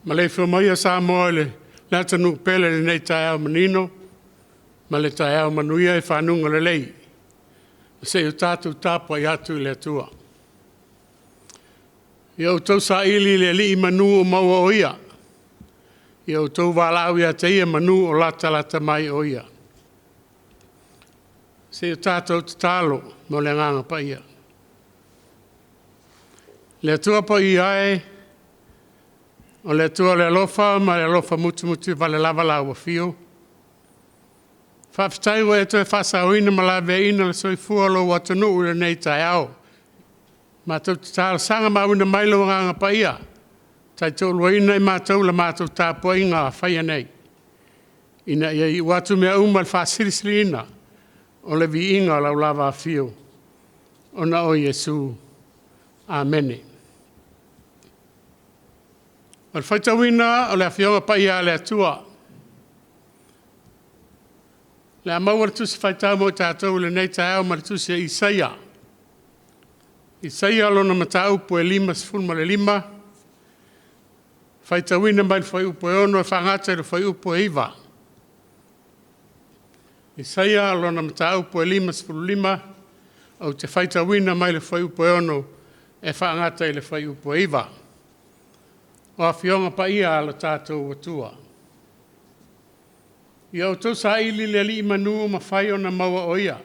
Maleifua maia Samoa i le atunuu pele i lenei taeao manino ma le taeao manuia i fanuga lelei, se i o tatou tapuai atu i le Atua. Ia outou saili i le Alii manu o maua o Ia, ia outou valaau ia te Ia manu o latalata mai o Ia. Se i o tatou tatalo mo le Agaga Paia. Le Atua Paia e, o le Atua o le alofa ma le alofa mutimutivale lava lau afio. Faafetai ua e toe faasaoina ma laveaiina le soifua o lou atunuu i lenei taeao. Matou te talosaga ma auina mai lou Agaga Paia e taitoaluaina i matou i le matou tapuaiga faia nei, ina ia iu atu mea uma i le faasilisiliina o le viiga o lau lava afio, ona o Iesu. Amene. O le faitauina o le Afioga Paia a le Atua, o le a maua le Tusi Faitau mo i tatou i lenei taeao mai le Tusi a Isaia. Isaia lona mataupu e 55, faitauina mai le fuaiupu e 6 e faagata i le fuaiupu e 9. Isaia lona mataupu e 55, ou te faitauina mai le fuaiupu e 6 e faagata i le fuaiupu e 9. O Afioga Paia a lo tatou Atua. Ia outou saili i le Alii manu o mafai ona maua o Ia.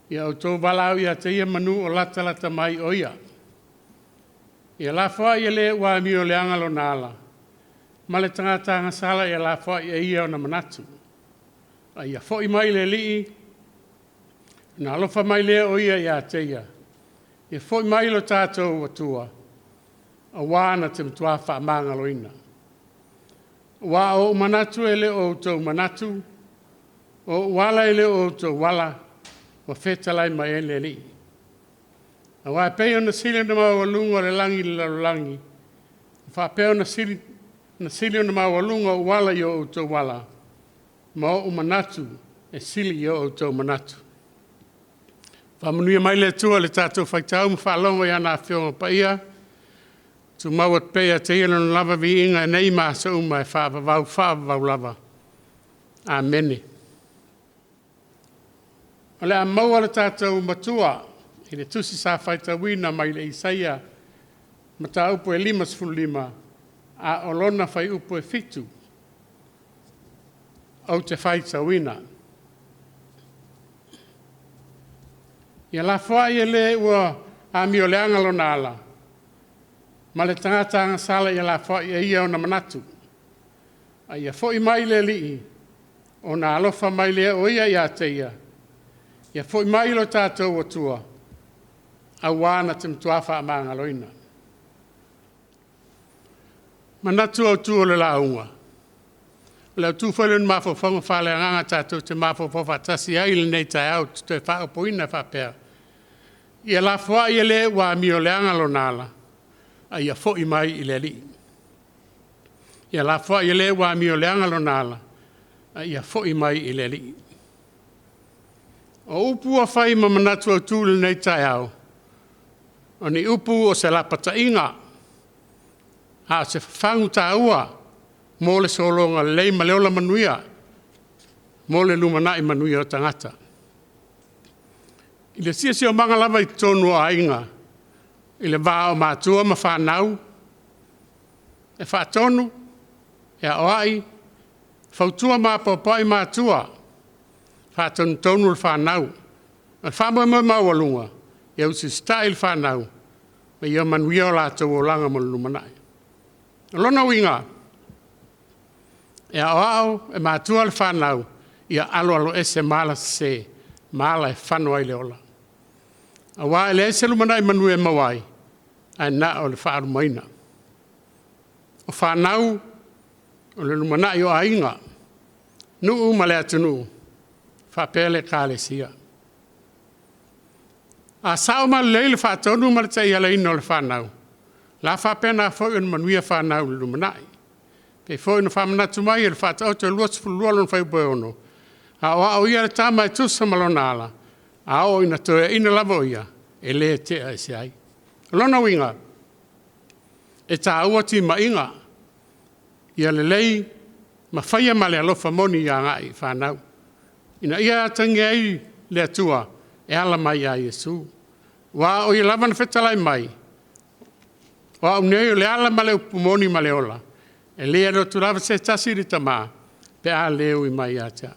Ia outou valaau ia te Ia manu o latalata mai o Ia. Ia lafoai e le ua amioleaga lona ala, ma le tagata agasala ia lafoai e ia ona manatu. A ia foi mai i le Alii, ona alofa mai lea o Ia ia te ia. Ia foi mai lo tatou Atua, aua na te matua faamagaloina. Aua o ou manatu e le o outou manatu, o ou ala e le o outou ala, ua fetalai mai ai le Alii. Aua e pei ona sili ona maualuga le lagi i le lalolagi, e faapea ona sili ona maualuga ou ala i o outou ala, ma ou manatu e sili i o outou manatu. Faamanuia mai le Atua i le tatou faitau ma faalogo i ana Afioga Paia, tumau atu pea ia te Ia lona lava viiga nei ma aso uma e faavavau faavavau lava. Amene. O le a maua le tatou Matua i le tusi sa faitauina mai le Isaia, mataupu e 55, a o lona fuaiupu e 7, ou te faitauina. Ia lafoai e le ua amioleaga lona ala, ma le tagata agasala ia lafoai e ia ona manatu. A ia foi mai i le Alii, ona alofa mai lea o Ia ia te ia. Ia foi mai i lo tatou Atua, aua na te matua faamagaloina. Manatu autu o le lauga, o le autu foi lea o ni mafaufauga faaleagaga tatou te mafaufau faatasi ai i lenei taeao ou te toe faaupuina e faapea, ia lafoai e le ua amioleaga lona ala, a ia foi mai i le Alii. Ia lafoai e le ua amioleaga lona ala, a ia foi mai i le Alii. O upu ua fai ma manatu autu i lenei taeao, o ni upu o se lapataiga, a o se fafagu taua mo le sologa lelei ma le ola manuia mo le lumanai manuia o tagata. I le siosiomaga lava i totonu o aiga, i le va o matua ma fanau, e faatonu, e aoai, fautua ma apoapoai matua, faatonutonu le fanau. O le faamoemoe maualuga, ia usiusitai le fanau ma ia manuia o latou olaga mo le lumanai. O lona uiga, e aoao e matua le fanau, ia aloaloese ma ala sese ma ala e fano ai le ola. Aua e leai se lumanai manuia e maua ai, ae na o le faalumaina. O fanau, o le lumanai o aiga, nuu ma le atunuu, faapea le ekalesia. A sao ma lelei le faatonu ma le taialaina o le fanau, o le a faapena foi ona manuia fanau i le lumanai. E pei foi ona faamanatu mai e le Faataoto 22 lona fuaiupu e 6, aoao ia le tama e tusa ma lona ala, a oo ina toeaina lava o ia, e le tea ese ai. O lona uiga, e taua timaiga, ia lelei ma faia ma le alofa moni agai i fanau, ina ia atagia ai le Atua e ala mai ia Iesu. Aua o Ia lava na fetalai mai, o au nei o le ala ma le upu moni ma le ola, e le alu atu lava se tasi i le Tama, pe a le ui mai ia te au.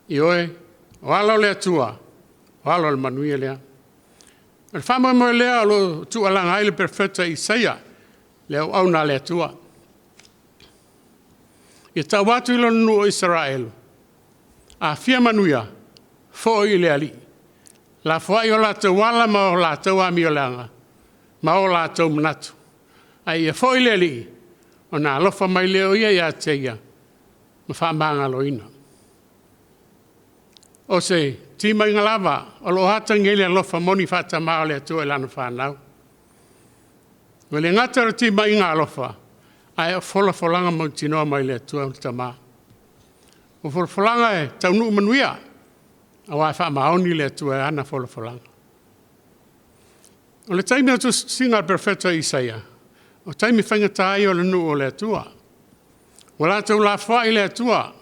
Ioe, o ala o le Atua, o ala o le manuia lea. O le faamoemoe lea o lo o tuualaga ai le Perofeta Isaia, le auauna a le Atua. Ia tau atu i lona nuu o Isaraelu, a fia manuia, foi i le Alii, lafoai o latou ala ma o latou amioleaga, ma o latou manatu. A ia foi i le Alii, ona alofa mai lea o Ia ia te ia, ma faamagaloina. O se timaiga lava o lo o atagia ai le alofa moni faatama o le Atua i lana fanau. Ua le gata o le timaiga alofa, ae o folafolaga mautinoa mai le Atua le Tama. O folafolaga e taunuu manuia, aua e faamaoni le Atua i ana folafolaga. O le taimi o tusitusiga a le Perofeta Isaia, o taimi faigata ia o le nuu o le Atua. Ua latou lafoai le Atua,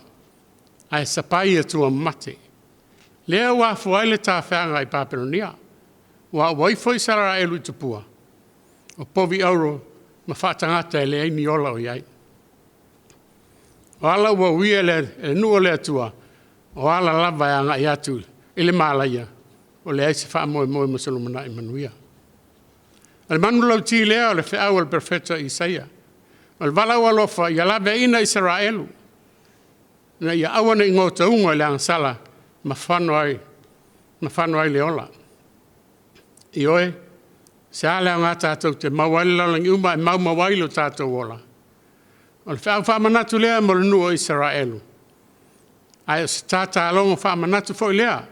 ae sapai Atua mamate. Lea ua afua ai le tafeaga i Papelonia, aua ua ifo Isaraelu i tupua, o povi auro ma faatagata e leai ni ola o i ai. O ala ua uia e le nuu o le Atua, o ala lava e agai atu i le malaia, ua leai se faamoemoe mo se lumanai manuia. O le manulauti lea o le feau a le Perofeta o Isaia, o le valaau alofa ia laveaiina Isaraelu, ina ia aua ne i gotauga i le agasala ma fano ai le ola. Ioe, se a le aoga tatou te maua ai le lalolagi uma ae maumau ai lo tatou ola? O le feau faamanatu lea mo le nuu o Isaraelu, ae o se tatalogo faamanatu foi lea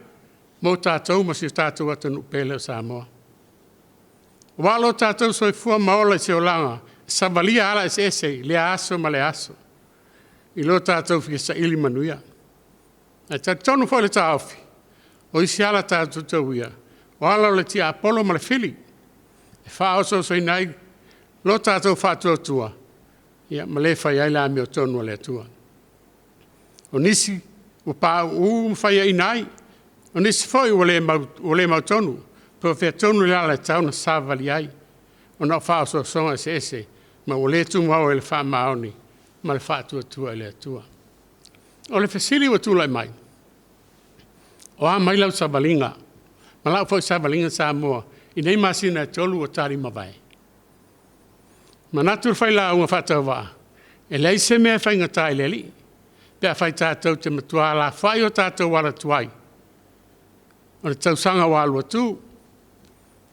mo tatou ma si o tatou atunuu pele o Samoa. Aua o lo tatou soifua ma ola i se olaga e savalia ala eseese i lea aso ma lea aso, i lo tatou fia saili manuia. Ae talitonu foi le taofi, o isi ala tatou te uia, o ala o le tiapolo ma le fili, e faaosoosoina ai lo tatou faatuatua ma le faia ai le amiotonu a le Atua. O nisi ua pauu ma faiaina ai, o nisi foi ua le mautonu po o fea tonu le ala e tatau ona savavali ai, ona o faaosoosoga eseese ma ua le tumau ai i le faamaoni ma le faatuatua i le Atua. O le fesili ua tulai mai, o a mai lau savaliga ma lau foi savaliga Samoa i nei masina e 3 ua talimavae? E manatu le failauga faatauvaa, e leai se mea e faigata i le Alii, pe afai tatou te matua lafoai o tatou ala tuai o le tausaga ua alu atu.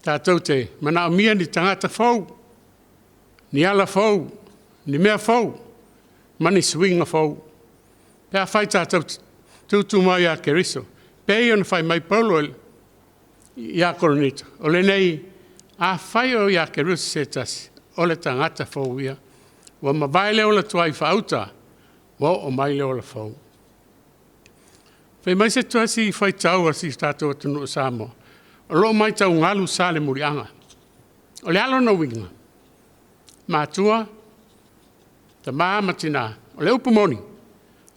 Tatou te manaomia ni tagata fou, ni ala fou, ni mea fou ma ni suiga fou pe afai tatou te tutumau ia Keriso. E pei ona fai mai Paulo ia Korinito, o lenei, afai o ia Keriso se tasi, o le tagata fou ia. Ua mavae le ola tuai faauta, ua oo mai le ola fou. Fai mai se tasi faitau a si o tatou atunuu o Samoa, o lo o matau galu Salemuliaga. O le a lona uiga? Matua, tama ma tina, o le upu moni,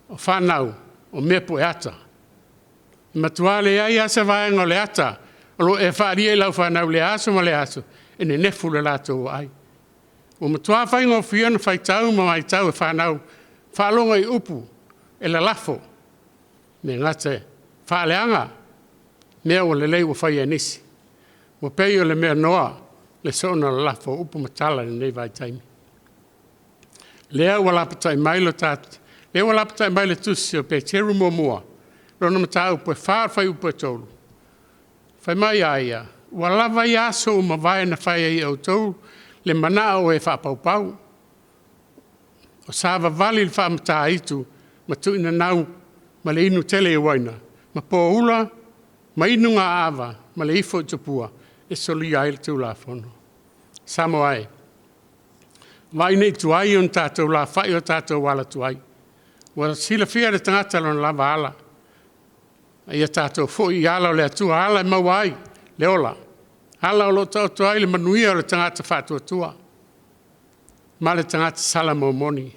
o fanau, o mea pueata. E matua leai lava se vaega o le ata o lo o e faaalia i lau fanau i lea aso ma lea aso, e nenefu i le latou vaai. Ua matua faigofie ona faitau ma matau e fanau, faalogo i upu e lalafo, e le gata e faaleaga mea ua lelei ua faia e nisi, ua pei o le mea noa le soona lalafo o upu ma tala i lenei vaitaimi. Lea ua lapatai mai le tusi o Peteru 1, lona mataupu e 4 fuaiupu e 3, fai mai a ia, ua lava ia aso ua mavae na fai ai e outou le manao o e faapaupau. O savavali i le faamataitu ma tuuinanau ma le inu tele o uaina, ma poula ma inu-ga-ava ma le ifo i tupua e solia ai le tulafono. Samoa e, vaai nei tuai ona tatou lafa'i i o tatou ala tuai. Ua silafia e le tagata lona lava ala, a ia tatou foi i ala o le Atua, ala e maua ai le ola, ala o lo o taoto ai le manuia o le tagata faatuatua ma le tagata Salamo moni.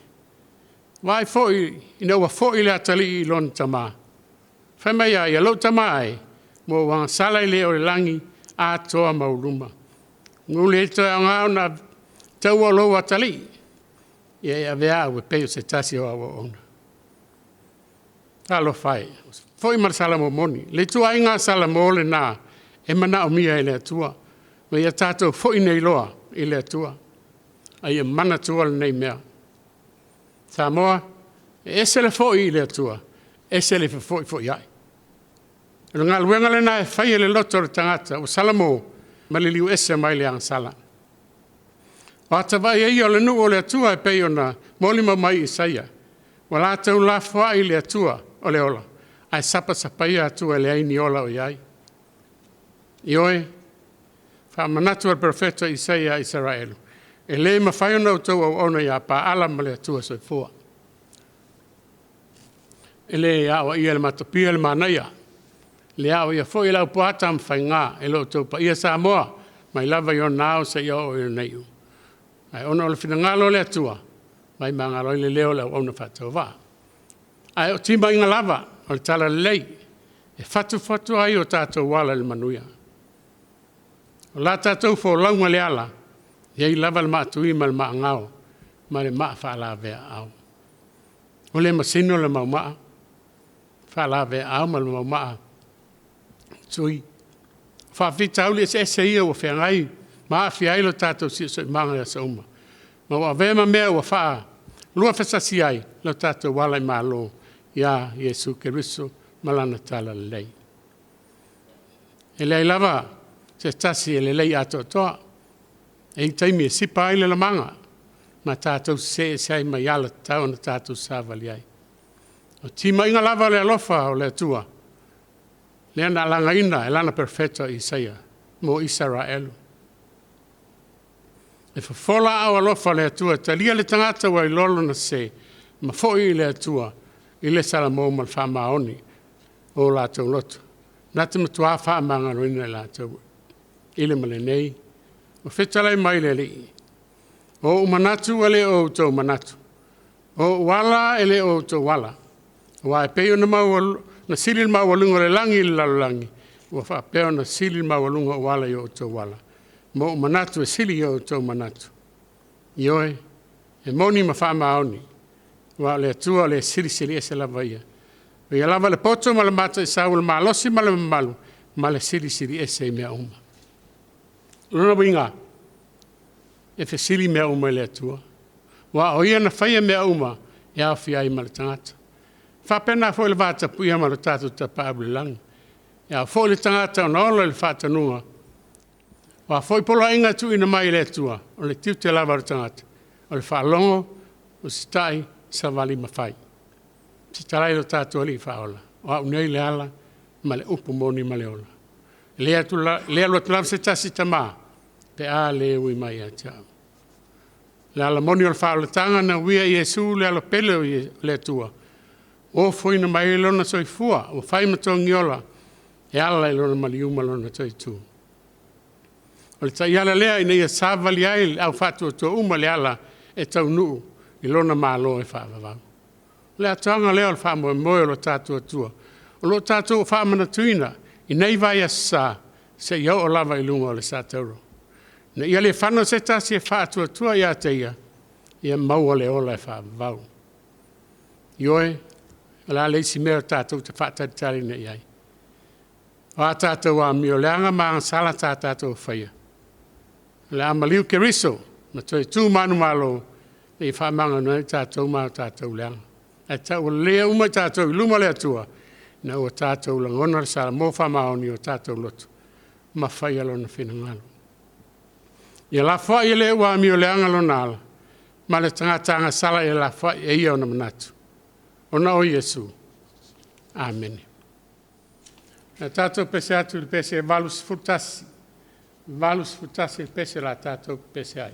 Vaai foi ina ua foi le atalii i lona tama, fai mai a ia, lou tama e, ua ou agasala i le ee o le lagi atoa ma ou luma. Ua ou le toe aoga ona taua o lou atalii, ia e avea au e pei o se tasi o au auauna. Talofa e, foi ma le Salamo moni, le ituaiga Salamo lena e manaomia e le Atua, ina ia tatou foi nei loa i le Atua, a ia manatua lenei mea. Samoa, e ese le foi i le Atua, ese le fefoifoiai. O le galuega lena e fai e le loto o le tagata ua Salamo ma liliu ese mai le agasala. O ata vaaia ia o le nuu o le Atua e pei ona molimau mai Isaia, ua latou lafoai le Atua o le ola, ae sapasapaia Atua e leai ni ola o i ai. Ioe, faamanatu e le Perofeta o Isaia ia Isaraelu, e le mafai ona outou auauna ia Paala ma le Atua Soifua. E le aoaia e le matapia le manaia, e le aoaia foi e le Laupua Tamafaiga e lo outou paia Samoa mai lava i ona ao seia oo i ona iu. Ae ona o le finagalo o le Atua, ua magalo ai le leo o le auauna faatauvaa. Ae o timaiga lava o le Talalelei e fatufatu ai o tatou ala i le manuia. O la tatou folauga i le ala, e i ai lava le maa tui ma le maa gao ma le maa faalavea-aao. Ua le masino le maumaa faalavea-aao ma le maumaa tui. O faafitauli eseese ia ua feagai ma aafia ai lo tatou siosiomaga i aso uma, ma ua avea ma mea ua faaluafesasi ai lo tatou ala i malo ia Iesu Keriso ma Lana Talalelei. E leai lava se tasi e lelei atoatoa, e i ai taimi e sipa ai le lamaga ma tatou sese ese ai mai ala tatau ona tatou savali ai. O timaiga lava o le alofa o le Atua, lea na alagaina e Lana Perofeta o Isaia mo Isaraelu. E fofola aao alofa o le Atua e talia le tagata ua iloa lona sese, ma foi i le Atua i le salamo ma le faamaoni o latou loto. Na te matua faamagaloina i latou i le ma lenei. Ua fetalai mai le Alii, o ou manatu ua le o outou manatu, o ou ala e le o outou ala. Aua e pei ona sili le maualuga o le lagi i le lalolagi, ua faapea ona sili le maualuga o ou ala i o outou ala, ma ou manatu e sili i o outou manatu. Ioe, e moni ma faamaoni, aua o le Atua o le Silisili Ese lava Ia. O Ia lava le poto ma le mataisau, o le malosi ma le mamalu, ma le Silisili Ese i mea uma. O lona uiga, e fesili mea uma i le Atua, aua o Ia na faia mea uma e aofia ai ma le tagata. E faapena foi le vatapuia ma lo tatou Tapaau i le Lagi. E ao foi i le tagata ona ola i le faatonuga, o a foi poloaiga e tuuina mai e le Atua, o le tiute lava o le tagata, o le faalogo, usitai, savali ma fai. Fetalai lo tatou Alii Faaola, o au nei le ala ma le upu moni ma le ola. E le alu atu lava se tasi i le Tama pe a le ui mai ia te au. O le ala moni o le faaolataga na uia e Iesu le alo pele o le Atua, ua ofoina mai ai lona soifua ua fai ma togiola e ala i lona maliu ma lona toitu. O le taiala lea ina ia savavali ai le au faatuatua uma i le ala e taunuu i lona malo e faavavau. O le atoaga lea o le faamoemoe o lo tatou Atua, o lo o tatou faamanatuina i nei vaiaso sa, seia oo lava i luga o le satauro. Ina ia le fano se tasi e faatuatua ia te ia, ia maua le ola e faavavau. Ioe, o le a le isi mea tatou te faatalitali nei i ai? O a tatou amioleaga ma agasala sa tatou faia, o le a maliu Keriso ma toe tu manumalo, e faamagalo ai tatou ma tatou leaga. Ae tauleleia uma tatou i luma o le Atua, ina ua tatou lagona le salamo faamaoni i o tatou loto ma faia Lona finagalo. Ia lafoai e le ua amioleaga lona ala, Ma le tagata agasala e lafoai e ia ona manatu, ona o Iesu. Amene. Na tatou pese atu i le pese 81, 81 le pese la tatou pese ai.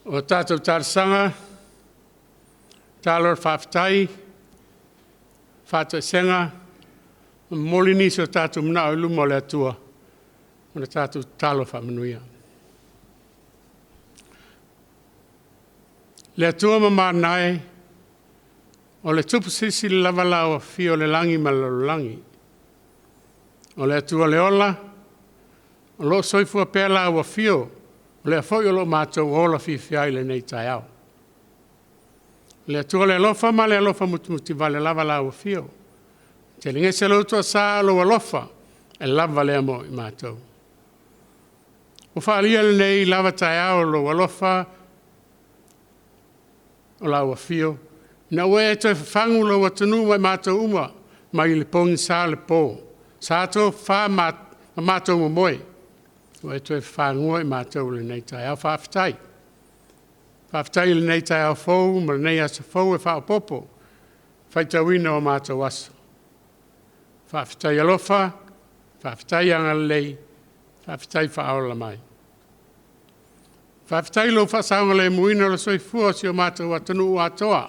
O tatou talosaga, tatalo o le faafetai, faatoesega, momoli nisi o tatou manao i luma o le Atua, ma le tatou tatalo faamanuia. Le Atua mamana e, o le Tupu Silisili lava lau Afio o le lagi ma le lalolagi, o le Atua le ola, o lo o soifua pea lau Afio, o lea foi o lo o matou ola fiafia ai i lenei taeao. Le Atua le alofa ma le alofa mutimutivale lava lau Afio, taliga lou toasa o lou alofa, e lava lea mo i matou. Ua faaalia lenei lava taeao lou alofa, o lau Afio, ina ua e toe fafagu lou atunuu ma i matou uma mai le pogisa o le po, sa tofafa ma matou momoe, ua e toe fafagua i matou i lenei taeao. Faafetai. Faafetai i lenei taeao fou ma lenei aso fou e faaopoopo faitauina o matou aso. Faafetai alofa, faafetai agalelei, faafetai faaola mai. Faafetai i lou faasaogalemuina o le soifua o si o matou atunuu atoa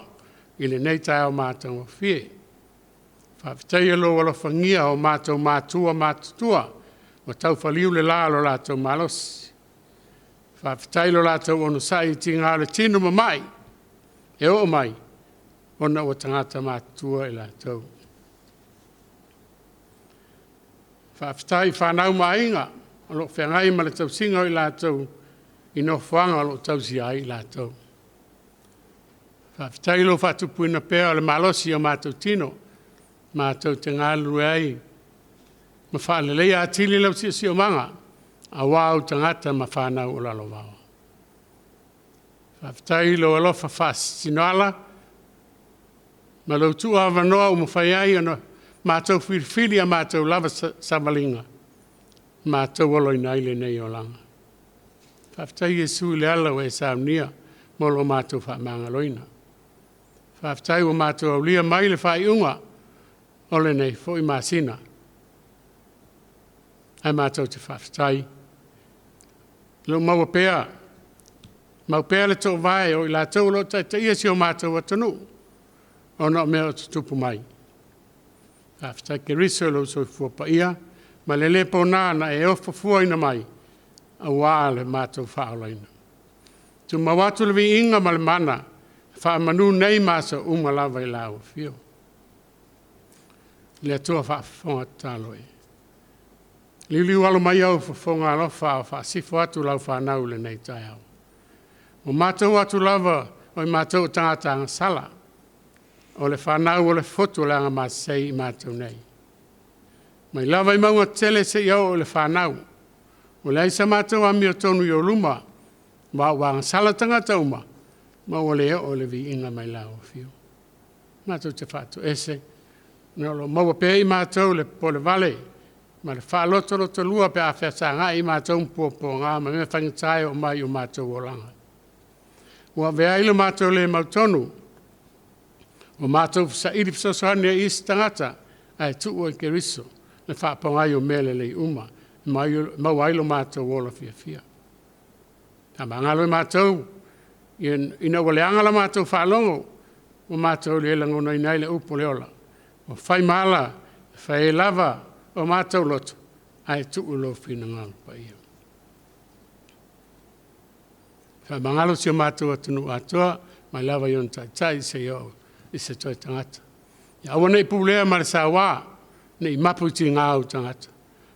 i lenei taeao matagofie. Faafetai lou alofagia o matou matua matutua ua tau faliu le la o lo latou malosi. Faafetai lo latou onosai i tiga o le tino ma mai, e oo mai ona ua tagata matutua i latou. Faafetai i fanau ma aiga o lo o feagai ma le tausiga o i latou i nofoaga o lo o tausia ai i latou. Faafetai i lou faatupuina pea o le malosi i o matou tino, matou te galulue ai ma faaleleia atili lau siosiomaga aua ou tagata ma fanau o lalovaoa. Faafetai i lou alofa faasinoala ma lou tuuavanoa ua mafai ai ona matou filifili a matou lava savaliga, matou aloina ai lenei olaga. Faafetai Iesu i le ala ua e saunia mo lo matou faamagaloina. Faafetai ua matou aulia mai le faaiuga o lenei foi masina. Ae matou te faafetai, o lo o maua pea, mau pea le toovae o i latou o lo o taitaia si o matou atunuu ona o mea o tutupu mai. Faafetai Keriso i lou soifua paia ma le le pona na e ofofoaina mai aua le matou faaolaina. Tumau atu le viiga ma le mana faamanu nei ma aso uma lava i lau Afio. Le Atua faafofoga tatalo e, liuliu alo mai au fofoga alofa a o faasifo atu lau fanau i lenei taeao. Ua matou atu lava o i matou o tagata agasala, o le fanau o le fotu o le agamasei i matou nei. Mai lava i mauga tetele seia oo i le fanau, ua leai sa matou amiotonu i ou luma, ma ua agasala tagata uma, ma ua le oo le viiga mai lau Afio. Matou te faatoese, ona o lo o maua pea e i matou le popolevale ma le faalotolotolua pe a fesagai i matou ma puapuaga ma mea faigata e oo mai i o matou olaga. Ua avea ai lo matou le mautonu, ua matou saili fesoasoani ai i isi tagata, ae tuu i Keriso le faapogai o mea lelei uma, e maua ai lo matou ola fiafia. Faamagalo i matou ina ua leaga la matou faalogo, ua matou le lagonaina ai le upu o le ola, ua fai ma ala e fai ai lava o matou loto, ae tuu lou finagalo paia. Faamagalo si o matou atunuu atoa, mai lava i ona taitai seia oo i se toe tagata. Ia aua ne i pulea ma le saua, ne i mapu i tiga ou tagata,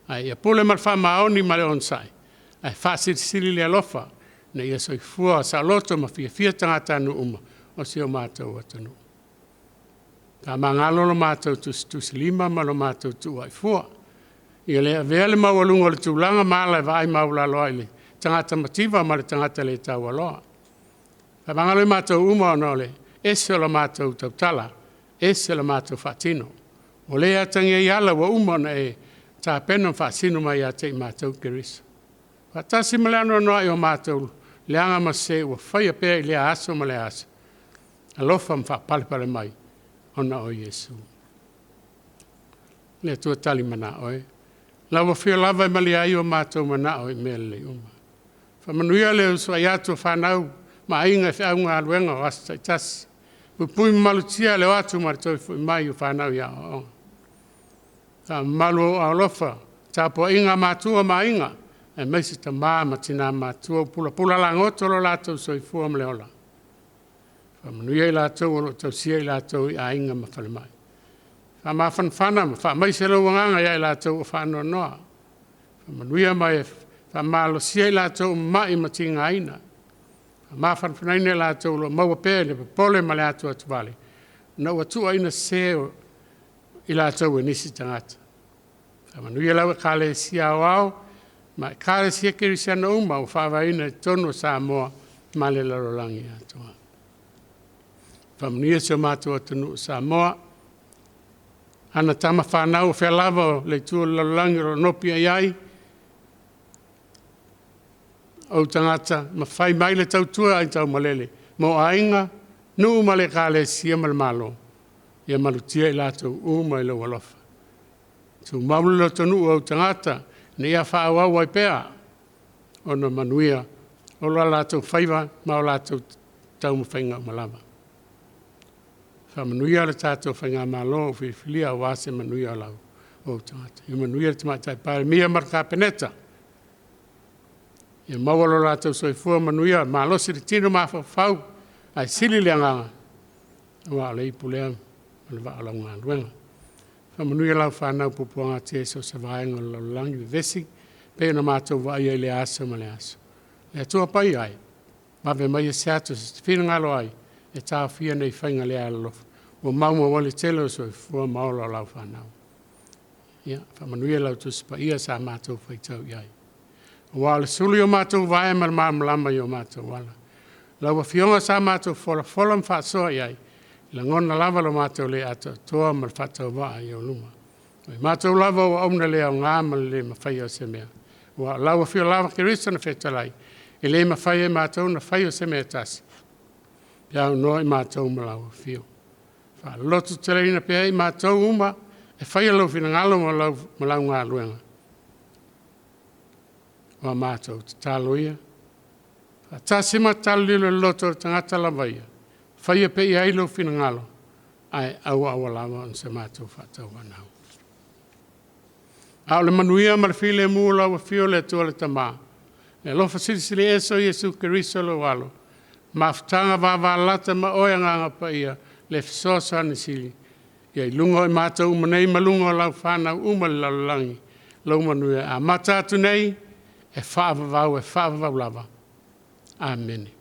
ae ia pule ma le faamaoni ma le onosai, ae faasilisili le alofa, ina ia soifua saoloto ma fiafia tagatanuu uma o si o matou atunuu. Faamagalo lo matou tusitusilima ma lo matou tuuaifua. Ia le avea le maualuga o le tulaga ma ala e vaai maualalo ai i le tagata mativa ma le tagata le taualoa. Faamagalo i matou uma ona o le ese o la matou tautala, ese le matou faatino. Ua le atagia i ala ua uma ona e tapena ma faasino mai ia te i matou Keriso. Faatasi ma le anoanoai o matou leaga ma sese ua faia pea i lea aso ma lea aso, alofa ma faapalepale mai ona o Iesu. Le Atua tali manao e, lau Afio lava e malie ai o matou manao i mea lelei uma. Faamanuia le usuai atu o fanau ma aiga i feau ma galuega o aso taitasi. Puipui ma malutia le o atu ma le toe foi mai o fanau i aoaoga. Faamamalu i ou aao alofa tapuaiga a matua ma aiga, aemaise tama ma tina matutua ua pulapula lagoto lo latou soifua ma le ola. Faamanuia i latou o lo o tausia i latou i aiga ma falemai. Faamafanafana ma faamaise lou agaga ia i latou o faanoanoa. Faamanuia ma e faamalosia i latou o mamai ma tigaina. Faamafanafanaina i latou o lo o maua pea i le popole ma le atuatuvale, ina ua tuuaina sese i latou e nisi tagata. Faamanuia lau Ekalesia Aoao ma Ekalesia Kerisiano uma ua faavaeina i totonu o Samoa ma le lalolagi atoa. Faamanuia si o matou atunuu o Samoa, ana tama fanau o fea lava o le itu o le lalolagi o lo o nopiai ai, ou tagata ma fai mai le tautua aitaumalele mo aiga, nuu ma le Ekalesia ma le Malo, ia malutia i latou uma i lou alofa. Tumau le lotonuu o ou tagata ina ia faaauau ai pea ona manuia o lo latou faiva ma o latou taumafaiga uma lava. Faamanuia le tatou Faigamalo ua filifilia aua se manuia o ou tagata. Ia manuia le Tamaitai Palemia ma le Kapeneta, ia maua lo latou soifua manuia, malosi le tino mafaufau ae sili le agaga, aua o le ipu lea ma le vaa o lau galuega. Faamanuia lau fanau puapuagatia i so o se vaega o le lalolagi vevesi pei ona matou vaaia i lea aso ma lea aso. Le Atua Paia e, vave maia se ata e te finagalo ai e taofia nei faiga lealolofa ua maumau ai le tele o soifua ma ola o lau fanau. Ia faamanuia i lau Tusi Paia sa matou faitau i ai, aua o le sulu i o matou vae ma le malamalama i o matou ala. Lau Afioga sa matou folafola ma faasoa i ai, e lagona lava lo matou le atoatoa ma le faatauvaa i ou luma. O i matou lava o auauna le aoga ma le le mafaia o se mea, aua o lau Afio lava Keriso na fetalai, e le mafai e matou ona faia se mea e tasi, pe a aunoa i matou ma lau Afio. Faalototeleina pea i matou uma e faia lou finagalo ma lau galuega. O a matou tatalo ia, faatasi ma tatalo lilo i le loto o le tagata lava ia, faia pea i ai lou finagalo, ae aua aua lava o se matou faatauanau. A o le manuia ma le filemu o lau Afio le Atua le Tama, le alofa Silisili Ese o Iesu Keriso lou Alo, mafutaga vavalata ma oe Agaga Paia, le fesoasoani Sili, ia i luga o i matou uma nei ma luga o lau fanau uma i le lalolagi, lou manuia e amata atu nei, e faavavau, e faavavau lava. Amene.